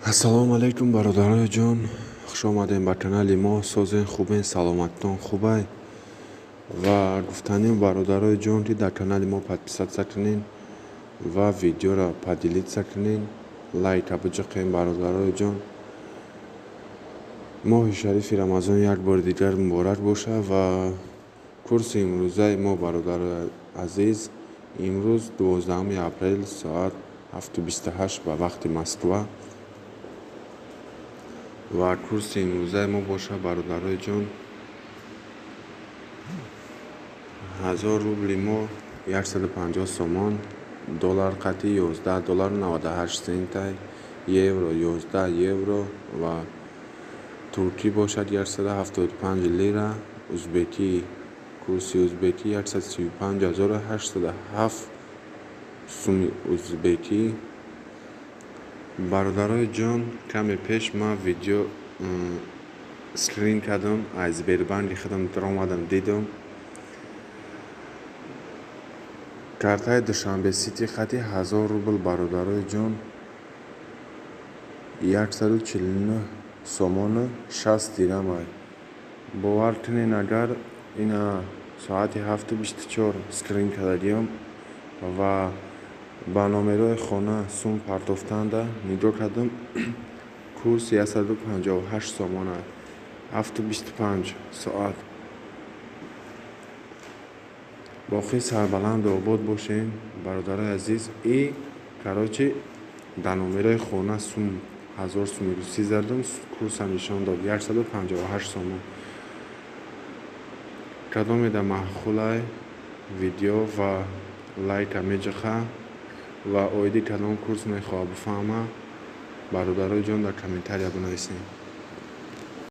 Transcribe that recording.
Ассалому алайкум, бародарои ҷон, хуш омадем ба канали мо. Созен, хубен, саломаттон хубай? Ва гуфтанем, бародарои ҷон, ки дар канали мо подписаться кунен ва видеоро поделиться кунен, лайка биҷиқем, бародарои ҷон. Моҳи шарифи Рамазон як бори дигар муборак боша. Ва курси имрӯзаи мо, бародарои азиз, имрӯз 12 апрел, соат 7:28 ба вақти Москва. Ва курси имрӯзаи мо боша, бародарои ҷон, 1000 рубли мо 150 сомон, доллар қатъи 11 доллару 98 центай, евро 11 евро ва туркӣ бошад 175 лира, узбекӣ, курси узбекӣ 135 807 суми узбекӣ. Бародарои ҷон, каме пеш ман видео скрин кардам, аз Сбербанки худам даромадам, дидам, картаи Душанбе Сити хати 1000 рубл, бародарои ҷон, 149 сомону 60 дирамай. Бовар кунен, агар ина соати 7:24 скрин кардагиам ва ба номерои хона сум партофтанда нигоҳ кардам, курс 158 сомона, 7:25 соат. Боқӣ сарбаланду обод бошем, бародарои азиз. И короче, дар номерои хона сум 1000 суми русӣ задам, курсам нишон дод 158 сомон. Кадоме да маъқулай видео ва лайка меҷиқа ва оиди кадом курс мехоҳад бифаҳма, бародарои ҷон, дар комментария бинависем.